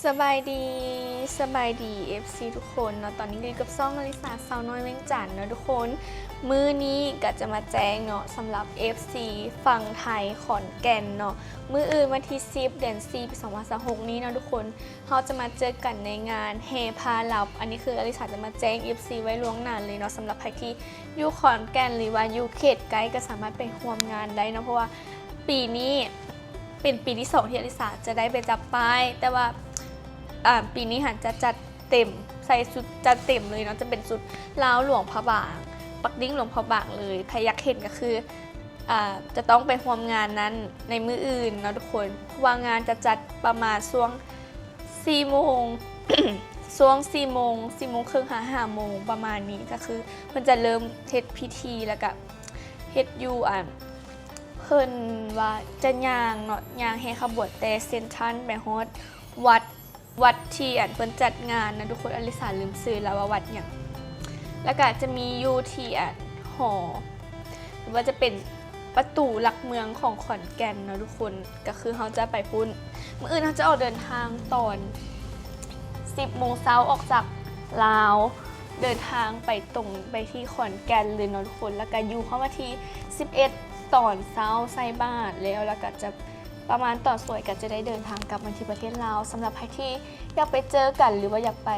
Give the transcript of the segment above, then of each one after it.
ສະບາຍດີ ສະບາຍດີ ເອັຟຊີ ທຸກຄົນເນາະ. ຕອນນີ້ກໍຢູ່ກັບຊ່ອງອາລິສາ ສາວນ້ອຍວຽງຈັນເນາະທຸກຄົນ. ມື້ນີ້ກໍຈະມາແຈ້ງເນາະ ສຳລັບ ເອັຟຊີ ຝັ່ງໄທ ຂອນແກ່ນເນາະ. ມື້ອື່ນວັນທີສິບ ເດືອນສີ່ ປີສອງພັນຊາວຫົກນີ້ເນາະທຸກຄົນ ເຮົາຈະມາເຈີກັນໃນງານແຫ່ພາລັບ. ອັນນີ້ຄືອາລິສາຈະມາແຈ້ງ ເອັຟຊີ ໄວ້ລ່ວງໜ້າເລີຍເນາະ. ສຳລັບໃຜທີ່ຢູ່ຂອນແກ່ນ ຫຼືວ່າຢູ່ເຂດໃກ້ ກໍສາມາດໄປຮ່ວມງານໄດ້ເນາະ ເພາະວ່າປີນີ້ ເປັນປີທີສອງທີ່ອາລິສາຈະໄດ້ໄປຈັບປ້າຍ, ແຕ່ວ່າ ອາ ປີນີ້ຫັ້ນຈະຈັດເຕັມ ໃສ່ຊຸດຈັດເຕັມເລີຍເນາະ, ຈະເປັນຊຸດລາວຫຼວງພະບາງ ປັກດິ້ງຫຼວງພະບາງເລີຍ. ໃຜຢາກເຫັນກໍຄື ອາ ຈະຕ້ອງໄປຮ່ວມງານນັ້ນໃນມື້ອື່ນເນາະທຸກຄົນ, ເພາະວ່າງານຈະຈັດປະມານຊ່ວງສີ່ໂມງ ຊ່ວງສີ່ໂມງ ສີ່ໂມງເຄິ່ງຫາຫ້າໂມງປະມານນີ້. ກໍຄືເພິ່ນຈະເລີ່ມເຮັດພິທີ ແລ້ວກໍເຮັດຢູ່ ອັນ ເພິ່ນວ່າຈະຍ່າງເນາະ ຍ່າງແຫ່ຂະບວນແຕ່ເຊັນທຣັນໄປຮອດວັດ ວັດທີ່ ອັນ ເພິ່ນຈັດງານນະທຸກຄົນ. ອາລິສາລືມຊື່ແລ້ວວ່າວັດຫຍັງ. ແລ້ວກະຈະມີຢູ່ທີ່ ອັນ ຫໍ ຫຼືວ່າຈະເປັນປະຕູຫຼັກເມືອງຂອງຂອນແກ່ນເນາະທຸກຄົນ, ກະຄືເຮົາຈະໄປພຸ້ນ. ມື້ອື່ນເຮົາຈະອອກເດີນທາງຕອນສິບໂມງເຊົ້າ ອອກຈາກລາວ ເດີນທາງໄປຕົງໄປທີ່ຂອນແກ່ນເລີຍເນາະທຸກຄົນ. ແລ້ວກະຢູ່ຮອດວັນທີສິບເອັດຕອນເຊົ້າໃສ່ບາດແລ້ວ ແລ້ວກະຈະປະມານຕອນສວຍກະຈະໄດ້ເດີນທາງກັບມາທີ່ປະເທດລາວ. ສຳລັບໃຜທີ່ຢາກໄປເຈີກັນ ຫຼືວ່າຢາກໄປ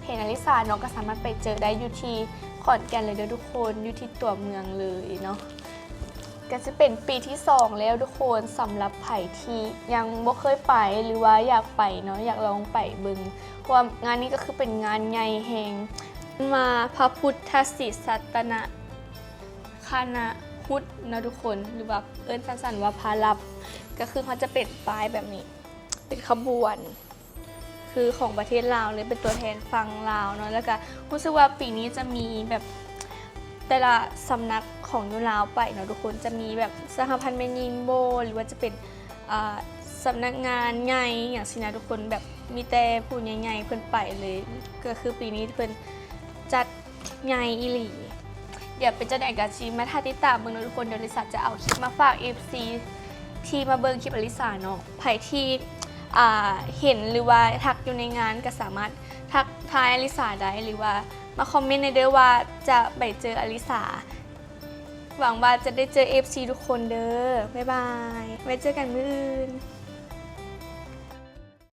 ເຫັນອາລິສາເນາະ ກະສາມາດໄປເຈີໄດ້ຢູ່ທີ່ຂອນແກ່ນເລີຍເດີທຸກຄົນ, ຢູ່ທີ່ຕົວເມືອງເລີຍເນາະ. ກະຈະເປັນປີທີສອງແລ້ວທຸກຄົນ ສຳລັບໃຜທີ່ຍັງບໍ່ເຄີຍໄປ ຫຼືວ່າຢາກໄປເນາະ ຢາກລອງໄປເບິ່ງ ເພາະວ່າງານນີ້ກໍຄືເປັນງານໃຫຍ່ແຮງ ມາພະພຸດທະສີສັດຕະນະຄະນະພຸດເນາະທຸກຄົນ ຫຼືວ່າເອີ້ນສັ້ນໆວ່າພະລັບ. ກໍຄືເຮົາຈະເປັນປ້າຍແບບນີ້ ເປັນຂະບວນ ຄືຂອງປະເທດລາວເລີຍ ເປັນຕົວແທນຝັ່ງລາວເນາະ. ແລ້ວກະຮູ້ສຶກວ່າປີນີ້ຈະມີແບບແຕ່ລະສຳນັກຂອງຢູ່ລາວໄປເນາະທຸກຄົນ, ຈະມີແບບສະຫະພັນແມ່ຍິງບໍ ຫຼືວ່າຈະເປັນ ອ່າ ສຳນັກງານໃຫຍ່ຫຍັງຊີ້ນະທຸກຄົນ, ແບບມີແຕ່ຜູ້ໃຫຍ່ໆເພິ່ນໄປເລີຍ. ກໍຄືປີນີ້ເພິ່ນຈັດໃຫຍ່ອີ່ຫຼີ. ດຽວເປັນຈັ່ງໃດກໍຊິມາຖ້າຕິດຕາມເບິ່ງເນາະທຸກຄົນ. ດຽວອາລິສາຈະເອົາຄລິບມາຝາກ ເອັຟຊີ ທີ່ມາເບິ່ງຄລິບອາລິສາເນາະ. ໃຜທີ່ ອ່າ ເຫັນ ຫຼືວ່າທັກຢູ່ໃນງານ ກໍສາມາດທັກທາຍອາລິສາໄດ້ ຫຼືວ່າມາຄອມເມັນໃນເດີວ່າຈະໄປເຈີອາລິສາ. ຫວັງວ່າຈະໄດ້ເຈີ ເອັຟຊີ ທຸກຄົນເດີ. ບາຍບາຍ ໄວ້ເຈີກັນມື້ອື່ນ.